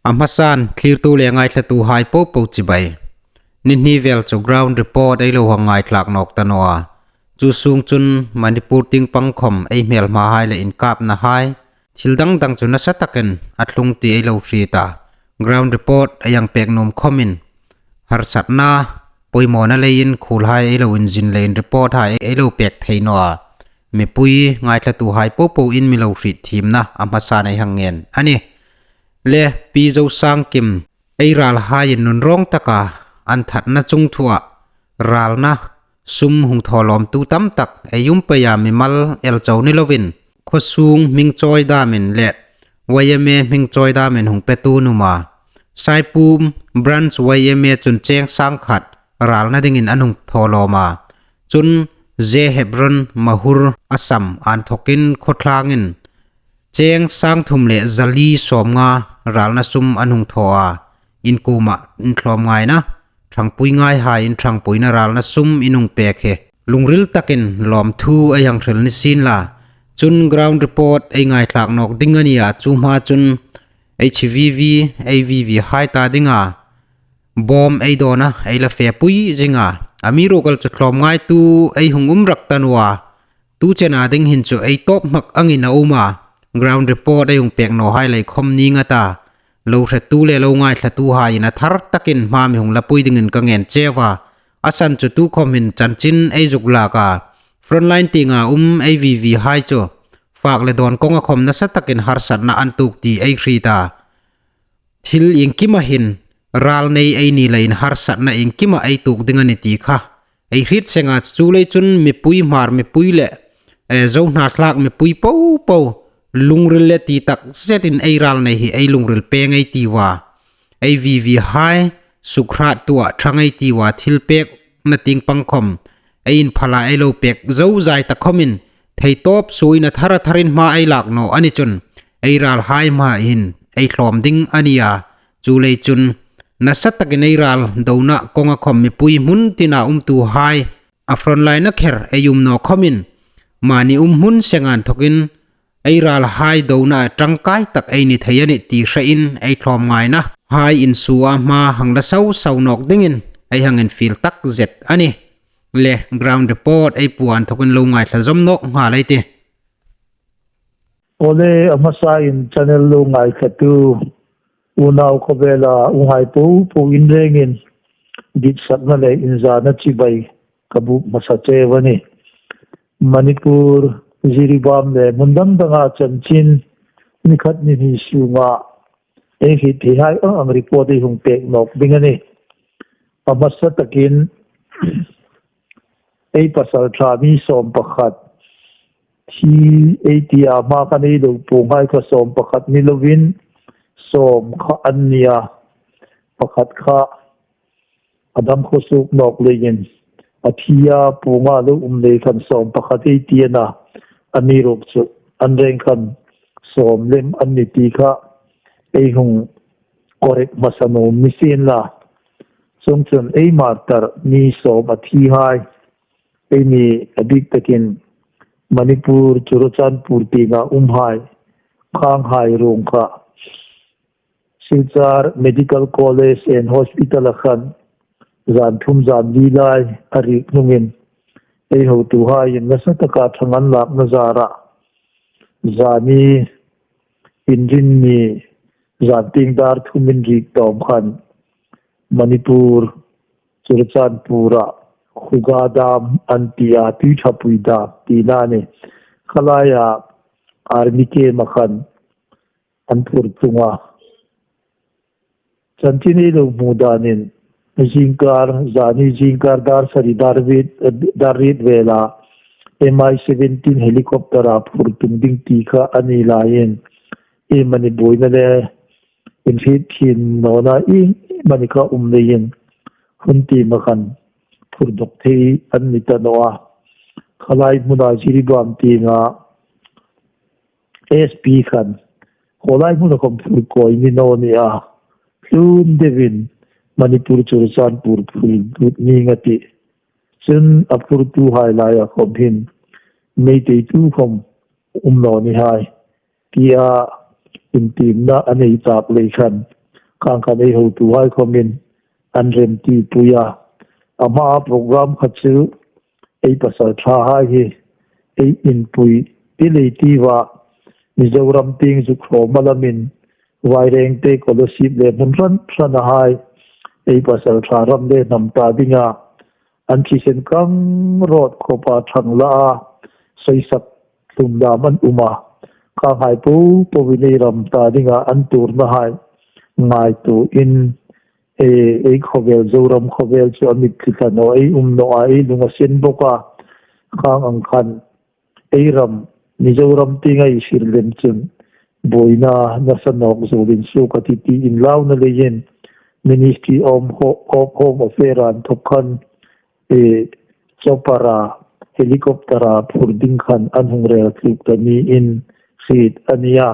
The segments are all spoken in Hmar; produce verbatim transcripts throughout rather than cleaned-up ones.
A hmasan thlirtu le ngaithlatuhai popo chibai. Ni hni vel chu ground report ei lo hang ngaithlak nawk ta naw a. Chu sung chun Manipur tieng pang khawm ei hmelmahai le inkapnahai, thil dang dang chu nasa takin a tlung ti ei lo hriet a. Ground report ei hang pek nuom khawmin harsatna, poimawna leiin khuolhai ei lo inzin leiin reporthai ei lo pek thei naw a. Mipui ngaithlatuhai popoin mi lo hriet thiemna a hmasan ei hang ngen a nih. Le Pi Zosangkim, ei ralhaiin nunrawng taka an thatna chungthua ralna sum hung thawlawmtu tam tak ei um pei a, mimal el chau ni lovin, khaw sung hming chawi damin le Y M A hming chawi damin hung petu an um a. Saipum Branch Y M A chun cheng sang khat ralna dingin an hung thawlawm a. Chun J Hebron Mahur Assam an thokin khawtlangin cheng sang thum le zali sawmnga ralna sum an hung thaw a. In kuoma inthlawm ngaina, ṭhangpui ngaihai in ṭhangpuina ralna sum in hung pek hi lungril takin lawmthu ei hang hril ni sien la. Chun ground report ei ngaithlak nawk ding a nia, chu hma chun H V V, A V V hai ta dinga bawm ei dawna ei la fepui zinga. Amiruokchu tlawmngaitu ei hung um rak ta naw a. Tu chena ding hin chu ei tawp hmak angin a um a. Ground report ei hung pek nawhai lei khawm ni nga ta. Lo hretu le lo ngaithlatuhaiin a thar takin hma mi hung lapui dingin ka ngen cheu a. A san chu tu khawm hin chanchin ei zuk lak a. Frontline tienga um A V V hai chu fak le dawn kawnga khawm nasa takin harsatna an tuok ti ei hriet a. Thil iengkima hin ral nei ei ni leiin harsatna iengkima ei tuok ding a ni ti kha ei hriet seng a. Chu lei chun mipui Hmar mipui le, eh, Zo hnathlak mipui popo lungril le ti tak zetin ei ral nei hi ei lungril peng ei tiu a. A V V hai sukhrat tua ṭhang ei tiu a, thil pekna tieng pang khawm ei inphala ei lo pek zo zai ta khawmin theitawp suoin a thar a tharin hma ei lak naw a ni chun ei ralhai hma hin ei hlawm ding a nia. Chu lei chun nasa takin ei ral dona kawnga khawm mipui hmun tina umtuhai a frontline-a kher ei um naw khawmin mani um hmun senga inthokin ei ralhai dona ṭangkai tak ei ni thei a nih ti hrein ei tlawmngainahai insuo a hma hang la sau sau nawk dingin ei hang infiel tak zet a nih. Le ground report ei puan inthokin lo ngaithla zawm nawk nghal ei tih. Awle, a hmasain channel lo ngaithlatu unau khawvela unghai popo in rengin ditsakna le inzana chibai ka buk hmasa cheu a nih. Manipur, Jiribam le hmun dang danga chanchin ni khat ni hni sunga ei hriet theihai ang ang report ei hung pek nawk ding a nih. A hmasa takin ei pasalṭha mi sawm pakhat thi ei ti a, hma khan ei lo puonghai kha sawm pakhat ni lovin sawm kha an nia. Pakhat kha a dam khawsuk nawk leiin a thi a, puonga lo um lei khan sawm pakhat ei ti a na. Amiruokchu an reng khan sawm lem an ni ti kha ei hung correct hmasa nuom ni sien la. Chuongchun ei martar mi sawm a thihai, eini a bik takin Manipur Churachandpur tienga umhai, khanghai ruong kha Silchar Medical College and Hospital-a khan zan thum zan li lai a riek hnungin ei hotuhaiin nasa taka ṭhang an lakna zara zani Inrinni zantieng dar thumin riek tawm khan Manipur Churachandpur-a Khuga Dam an ti a, Tuiṭhapui Dam tina a nih. Khalaia army camp-a khan an phur tlung a. Chanchin ei lo hmu danin zingkar, zani zingkar dar sari dar riet, dar riet vela M I seventeen helicopter-a phur tlung ding ti kha a ni laiin, iemani buoina le inhrietthiem nawna iemani kha um leiin hun tiema khan phur dawk thei an ni ta naw a. Khalai hmuna Jiribam tienga S P khan khawlai hmuna khawm phur kawi ni naw ni a, tlun deuin Manipur Churachandpur phur lut ning a tih. Chun a phurtuhai laia khawm hin Meitei tu khawm um naw ni hai tia intiemna a nei tak lei khan khang khan ei hotuhai khawmin an remtipui a. A hmaa program kha chu ei pasalṭhahai hi ei inpui ti lei ti va, Mizoram tieng zuk hlawm a lamin Vairengte Kolasib le hmun hran hranahai ei pasalṭha ram le hnam ta dinga an thisen kang rawt khawpa ṭhang la a, soisak hlum dam an um a. Khanghai po po in ei ram ta dinga an tuornahai ngaituoin, e, ei khawvel, Zoram khawvel chu a mitthli ta naw, ei um naw a, ei lung a sen bawk a. Khang ang khan ei ram, Mizoram tieng ei hriet lem chun buoina nasa nawk zuolin suok a tih ti inlauna leiin Ministry of Ho-, of Home Affairs-a inthawk khan, e, chopper-a, helicopter-a phur ding khan an hung rel tluk ta niin hriet a nih a.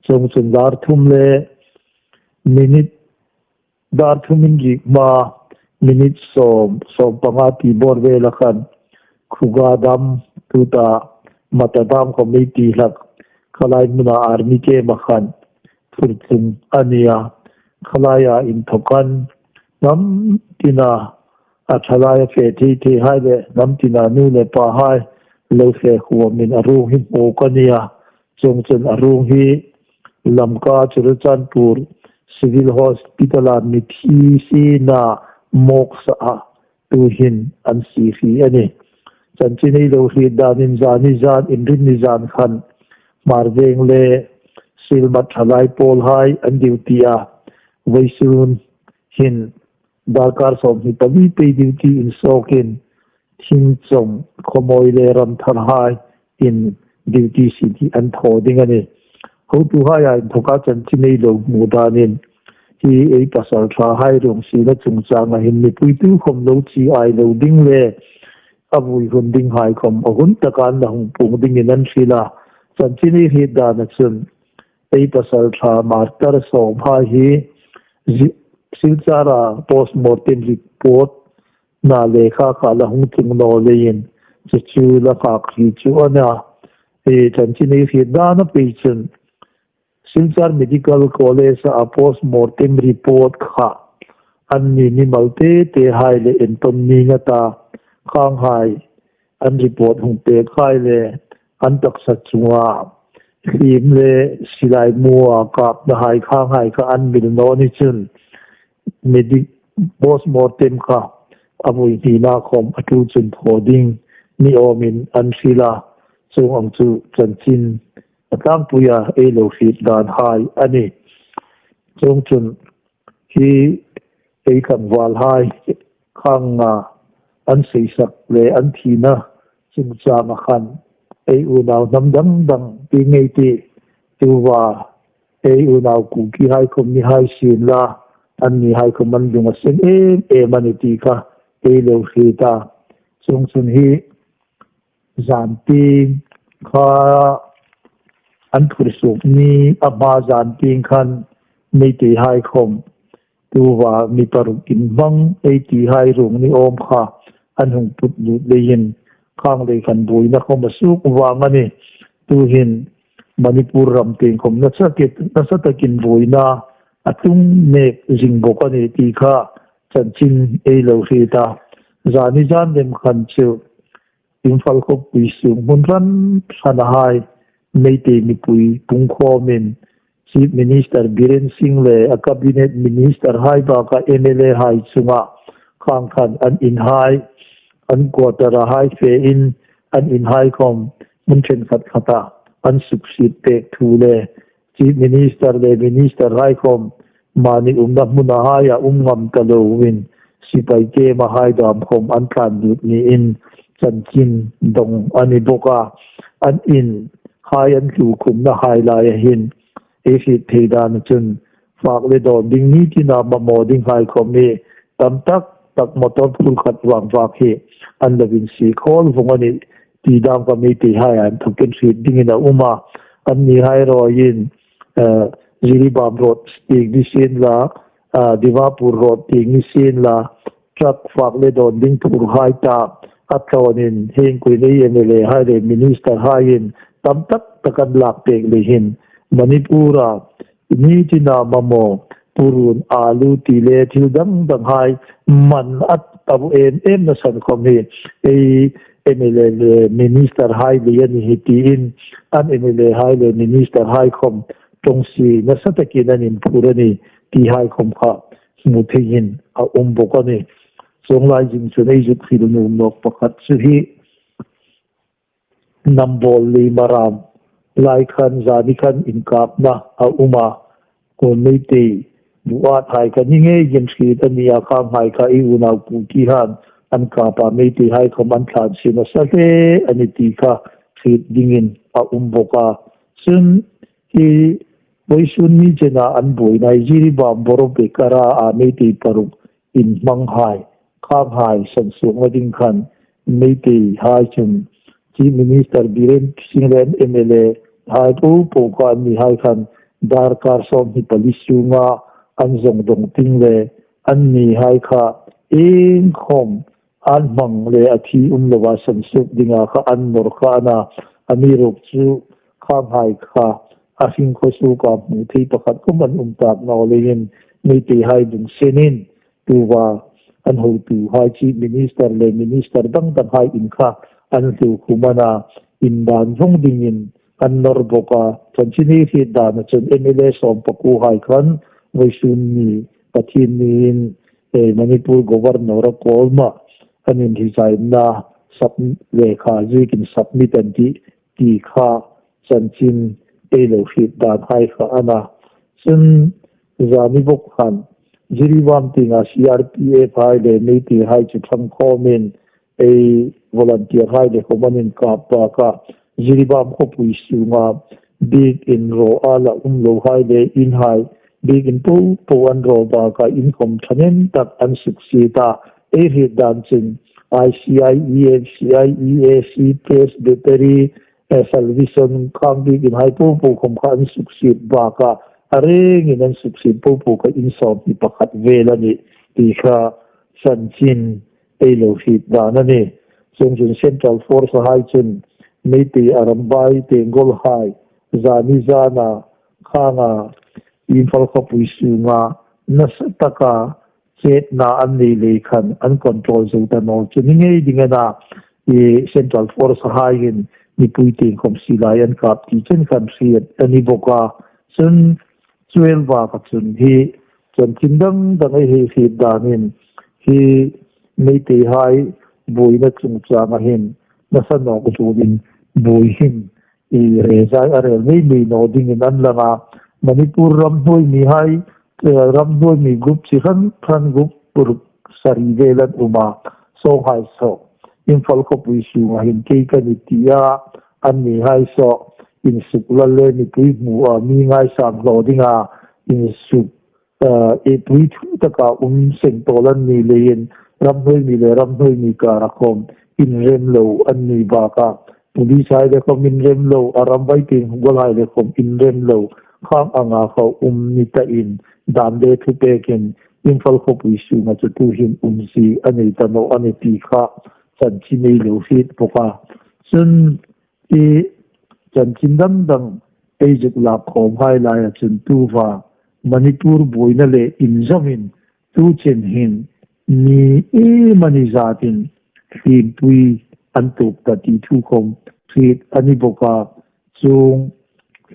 Chuongchun dar thum le minute, dar thum inrik hma minute sawm, sawm panga ti bawr vela khan Khuga dam, tuta Mata dam khawm ei ti hlak, khalai hmuna army camp-a khan phur tlung a nih a. Khalaia inthawk khan hnam tina a ṭhalaia fe thei theihai le hnam tina nu le pahai lo fe huomin a ruong hi hmuk a nih a. Chuongchun a ruong hi Lamka Churachandpur Civil Hospital-a mithi sina morgue-a tuhin an sie a nih. Chanchin ei lo hriet danin zani zan, Inrinni zan khan Hmarveng le Sielmat ṭhalai pawlhai an duty a. Vawisun hin darkar sawmhni pali pei duty insawkin thingchawm, khawmawi le ramtharhai in duty sini an thaw ding a nih. Hotuhaia inthawka chanchin ei lo hmu danin hi ei pasalṭhahai ruong siena chungchanga hin mipuitu khawm lo chiai lo ding le a vui hun dinghai khawm a hun taka an la hung puong dingin an hril a. Chanchin ei hriet dana chun ei pasalṭha martyr sawmhai hi zi-, Silchar-a post mortem report-na lekha kha la hung tlung naw leiin chu chu la nghak hril chu a nih a. E, chanchin ei hriet dana pei chun Silchar Medical College-a post mortem report kha anni mimal te tehai le entawn ning a ta, khanghai an report hung pekhai le an taksa chunga hlim le silai mua kapnahai khanghai kha an mil naw ni chun, medi-, post mortem kha a vui hnina khawm a tul chun thaw ding ni awmin an hril a. Chuong ang chu chanchin a tlangpuia ei lo hriet danhai a nih. Chuongchun hi ei tlangvalhai khang, a, an seisak le an thina chungchanga khan ei unau hnam dang dang ti ngei ti, tuva ei unau Kukihai khawm ni hai sienla, annihai khawm an lung a sen em em a nih ti kha ei lo hriet a. Chuongchun hi zan tieng kha an phur suok ni a hma zan tieng khan Meiteihai khawm tuva mi paruk inhmang ei tihai ruong ni awm kha an hung put lut leiin khang lei khan buoina khawm a suok vang a nih. Tuhin Manipur ram tieng khawm nasa ke-, nasa takin buoina a tlung mek zing bawk a nih ti kha chanchin ei lo hriet a. Zani zan lem khan chu Imphal khawpui sung hmun hran hranahai Meitei mipui pungkhawmin Chief Minister Biren Singh le a Cabinet Ministerhai baka M L Ahai chunga khang khan an inhai, an quarter-a hai fein an inhai khawm hmun ṭhenkhat khata an suksiet pek thu le Chief Minister le Ministerhai khawm mani umna hmunahaia um ngam ta loin sipai camp-ahai dam khawm an tlan lut niin chanchin dong a ni bawk a. An inhai an hlukhumnahai laia hin ei hriet thei dana chun fak le dawn ding ni tina mamaw dinghai khawm hi tam tak tak motor phur khat vang vak hi an lo insie khawl vong a nih ti dam kha Meiteihai inthawkin hriet dingin a um a. Annihai rawiin, eh, Jiribam Road tieng ni sienla, eh, Dimapur Road tieng ni sienla, truck fak le dawn ding phurhai ta a tlawnin hieng kuoin ei M L Ahai le Ministerhaiin tam tak tak an lak pek lei hin Manipur-a ni tina mamaw purun, alu ti le thil dang dang hai man a tam em em nasan khom hi ei M L A le minister hai le a ni hi tiin, an M L A hai le minister hai khom ṭawngsie nasa takin an inphur a nih ti hai khom kha hmu theiin a um bawk a nih. Chuong lai zing chun ei zuk hril nuom nawk pakhat chu hi Nambawl Leimaram lai khan zani khan inkapna a um a, Kuom Meitei bu at hai kha ni ngeiin hriet a ni a, khang hai kha ei unau Kuki han an kap a, Meitei hai khom an tlansie nasa hle a nih ti kha hriet dingin a um bawk a. Chun hi vawisun ni chena an buoina Jiribam Borobekara a Meitei paruk inhmang hai, khang hai sansuokna ding khan Meitei hai chun Chief Minister Biren Singh le an M L A hai po po kha an ni hai khan darkar sawmhni pali sunga an zong dong ting le an ni hai kha iengkhom an hmang le a thi um lova sansuok dinga kha an nawr kha a na, amiruokchu chu khang hai kha a hring khawsuoka hmu thei pakhat khom an um tak naw leiin Meitei hai dungsenin tuta an hotu hai Chief Minister le minister dang dang hai in kha an hluokhum a na, indan vawng dingin an nawr bawk a. Chanchin ei hriet dana chun M L A sawmpakuo hai khan vawisun ni Pathienni niin, eh, Manipur Governor-a kuoma an inresignna sub-, lekha ziekin submit an tih ti kha chanchin ei lo hriet dan hai kha a na. Chun zani bawk khan Jiribam tienga C R P F hai le Meitei hai chu ṭhang khawmin ei volunteer hai le khom an inkap baka Jiribam khawpui sunga biekin raw a la um lo hai le in hai, biekin po po an raw baka in khom ṭhahnem tak an suksiet a. Ei hriet dan chun I C I E, F C I, E A C, Presbytery, eh, Salvation khang biekin hai po po khom kha an suksiet baka a rengin an suksiet po po kha in sawmhni pakhat vel a nih ti kha chanchin ei lo hriet dan a nih. Chuongchun Central Force hai chun Meitei Arambai Tenggol hai zani zana khanga Imphal khawpui sunga nasa taka chetna an nei lei khan an control zo ta naw chu ni ngei ding a na. I Central Force haiin mipui tieng khom silai an kap ti chen khan hriet a ni bawk a. Chun chu el baka chun hi chanchin dang dang ei hei hriet danin hi Meitei hai buoina chungchanga hin nasa nawk zuolin buoi hin i rezai a rel mei mei naw dingin an lang a. Manipur ramhnuoi mi hai, eh, ramhnuoi mi group chi hran hran group ruk sari vel an um a. Sawnghai saw Imphal khawpui sunga hin kei ka ni tia an ni hai saw insuk lal le mipui hmua mi ngaisang hlaw dinga insuk, eh, ei pui thu taka um seng tawl an ni leiin ramhnuoi mi le ramhnuoi mi kara khom inrem lo an ni baka, police hai le khom inrem lo, Arambai Tenggol hai le khom inrem lo, khang anga kha um ni tain dan le thupekin Imphal khawpui sunga chu tuhin umzie a nei ta naw a nih ti kha chanchin ei lo hriet bawk a. Chun i chanchin dang dang ei zuk lak khawm hai laia chun tuta Manipur buoina le inzawmin tu chen hin mi iemani zatin hlimpui an tuok ta ti thu khom hriet a ni bawk a. Chuong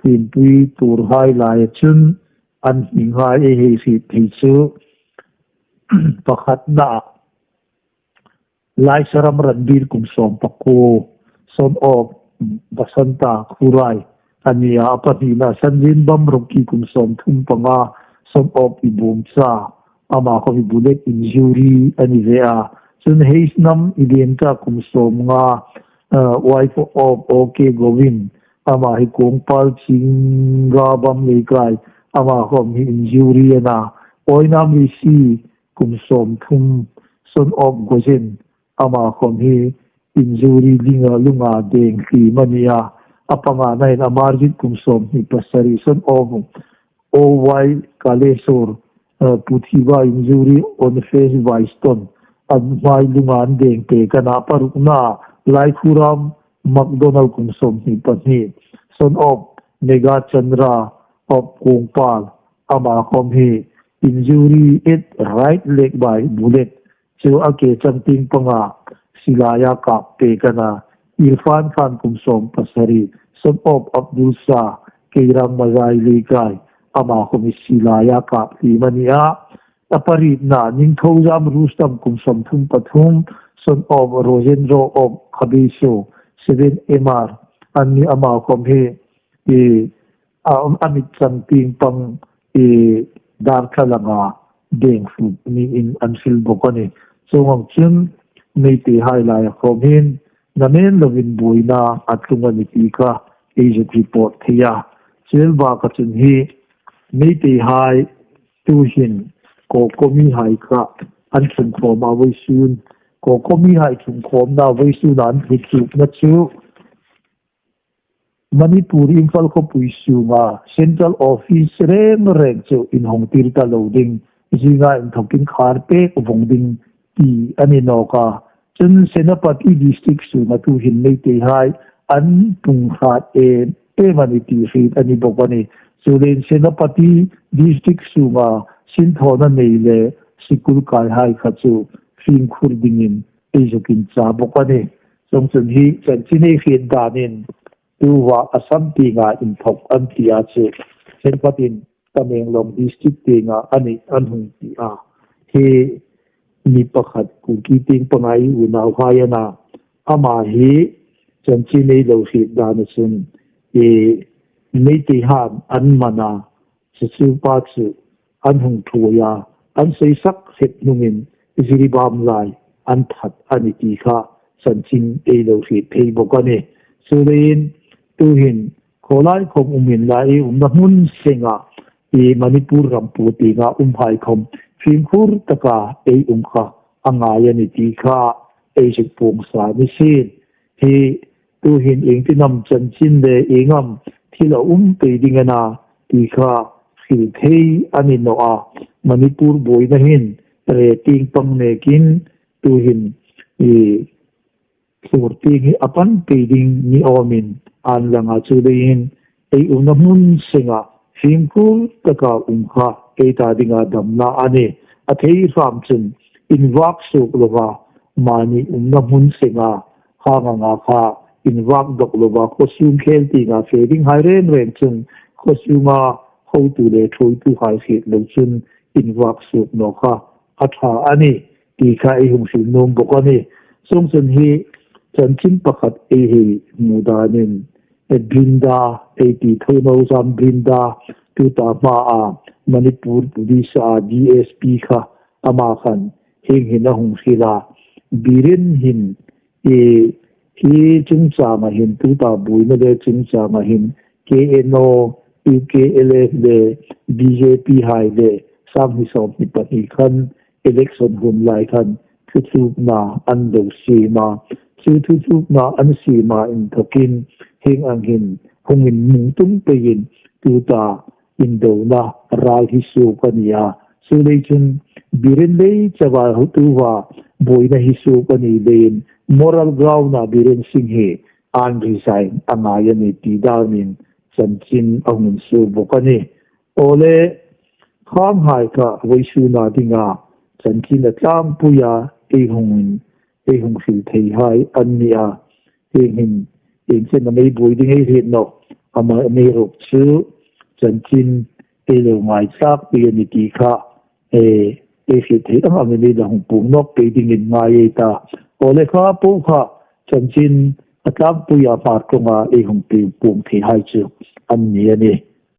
hlimpui tuor hai laia chun an hming hai ei hei hriet thei chu pakhatna Laisaram Ranbir kum sawmpakuo, son of Basanta Khurai a ni a, a pahnina Sanjin Bamroki kum sawmthum panga, son of Ibumcha, ama khom hi bullet injury a ni ve a. Chun Heisnam Identa kum sawmnga, uh, wife of O K Govin, ama hi Kongpal Chinga Bam Leikai, ama khom hi injury a na. Oinam Risi kum sawmthum, son of Gojen, ama khom hi injury linga lunga deng hliem a ni a. A pangana hin Amarjit kum sawmhni pasari, son of O Y Kalesur, uh, Puthiba injury on face by stone. A hmai lunga an deng pek a na. Parukna Laikhuram McDonald kum sawmhni pahni, son of Mega Chandra of Kongpal, ama khom hi injury at right leg by bullet chu a ke chang tieng panga silaia kap pek a na. Irfan Khan kum sawm pasari, son of Abdul Shah, Keirang Mazai Leikai, ama khawm hi silaia kap hliem a ni a. A parietna Ningthoujam Rustam kum sawmthum pathum, son of Rojendro of Khabiso, seven M R, an ni ama khawm hi, i, a, a mit chang tieng pang, i, dar thlalanga deng hruk niin an hril bawk a ni. Chuong ang chun Meiteihai laia khawm hin namen lovin buoina a tlung a ni ti kha ei zuk report thei a. Chu el bakah chun hi Meiteihai tuhin COCOMI hai kha an tlung khawm a vawisun. COCOMI hai tlung khawmna vawisun an hlu chukna chu Manipur Imphal khawpui sunga Central Office reng reng chu inhawng tir ta lo ding, zinga inthokin khar pek vawng ding ti a ni nawk a. Chun Senapati District sunga tuhin Meiteihai an pung hrat em em a ni ti hriet a ni bawk a ni. Chuleiin Senapati District sunga sinthawna nei le sikul kaihai kha chu fimkhur dingin ei zuk incha bawk a ni. Chuong chun hi chanchin ei hriet danin tuta Assam tienga inthawk an ti a chu, Senapati Tamenglong District tienga a nih an hung ti a. Hi mi pakhat Kuki tieng panga ei unauhai a na. Ama hi chanchin ei lo hriet dana chun, e, Meiteihaiin an man a, chu chu pa chu an hung thuoi a, an seisak hret hnungin Jiribam lai an that a ni ti kha chanchin ei lo hriet thei bawk a ni. Chuleiin tuhin khawlai khawm um inla, ei umna hmun senga, i Manipur ram pui tienga umhai khawm fimkhur taka ei um kha a ngai a ni ti kha ei zuk puong sa ni sien. Hi tuhin iengtin am chanchin le ieng am thil a um pei ding a na ti kha hril thei a ni naw a. Manipur buoina hin re tieng pang nekin tuhin i thur tieng hi a pan pei ding ni awmin an lang a, chuleiin ei umna hmun senga fimkhur taka um kha ei ta dinga damna a ni. A thei hram chun invak suok lova mani umna hmun senga hang anga kha invak dawk lova khawsung khel tienga fe dinghai reng reng chun khawsunga hotu le thuoituhai hriet lo chun invak suok naw kha a ṭha a ni ti kha ei hung hril nuom bawk a ni. Chuong chun hi chanchin pakhat ei hei hmu danin, e, Brinda, ei ti Thonozam Brinda, tuta hmaa Manipur Police-a D S P kha ama khan hieng hin a hung hril a. Biren hin, e, hi chungchanga hin, tuta buoina le chungchanga hin K N O, U K L F le B J P hai le sanghni sawmhni pahni khan election hun lai khan thutlukna an lo siem a. Chu thutlukna an siema inthawkin hieng ang hin hung inhmung tum peiin tuta indona ral hi suok a ni a. Chuleiin chun Biren lei chauha tuta buoina hi suok a ni leiin moral ground-a Biren Singh hi an resign a ngai a ni ti danin chanchin a hung insuo bawk a ni. Awle, khanghai kha vawisuna dinga chanchin a tlangpuia ei hung in, ei hung hril theihai an ni a. Hieng hin, hieng chen a mei buoi ding ei hriet nawh. Ama mei ruok chu chanchin ei lo ngaithlak pei a ni ti kha, e, ei hriet thei ang angin ei la hung puong nawk pei dingin ngai ei ta. Awle, kha po kha chanchin a tlangpuia Hmar kawnga ei hung puong theihai chu an ni a ni.